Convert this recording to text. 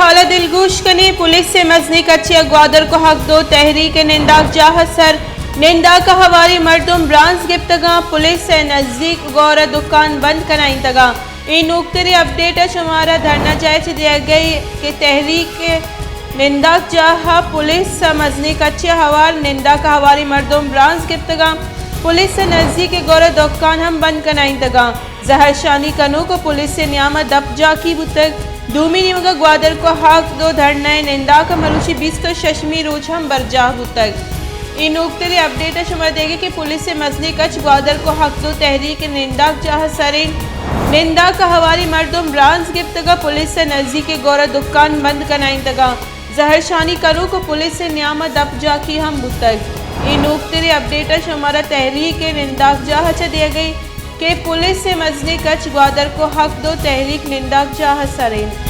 حالا دلگوش کنیں، پولیس ءِ مزنیں کچے ءَ گوادر کوہک دو تحریک ءِ ننداک جاہ ءِ سر ننداک ءَ ہواریں مردم برانز گپتگاں، پولیس ءِ نزیک گور ءِ دکان بند کنائینتگاں۔ اے نوکتریں اپڈیٹ ءَ شمارا دھرنا جاہ ءَ چہ دیگ ءَ کہ تحریک ءِ ننداک جاہ ءَ پولیس ءِ مزنیں کچے ءَ ہوار ننداک ءَ ہواریں مردم برانز گپتگاں، پولیس ءِ نزیک گور ءِ دکان ہم بند کنائینتگاں۔ زہرشانی کنوک ءُ پولیس ءِ نیام ءَ دپ جاکی بوتگ۔ دومی نیمگ ءَ گوادر کوہک دو دھرنا ءِ ننداک ءَ مروچی بیست ءُ ششمی روچ ہم برجاہ بوتگ۔ اے نوکتریں اپڈیٹ ءَ شمارا دیگ ءَ کہ پولیس ءِ مزنیں کچ گوادر کوہک دو تحریک ءِ ننداک جاہ ءِ سر اِنت۔ ننداک ءَ ہواریں مردم برانز گپتگ ءُ پولیس ءِ نزیک گور ءِ دکان بند کنائینتگاں۔ زہرشانی کنوک ءُ پولیس ءِ نیام ءَ دپ جاکی ہم بوتگ۔ اے نوکتریں اپڈیٹ ءَ شمارا تحریک ءِ ننداک جاہ ءَ چہ دیگ ءَ کہ پولیس ءِ مزنیں کچ گوادر کوہک دو تحریک ننداک جاہ ءِ سر اِنت۔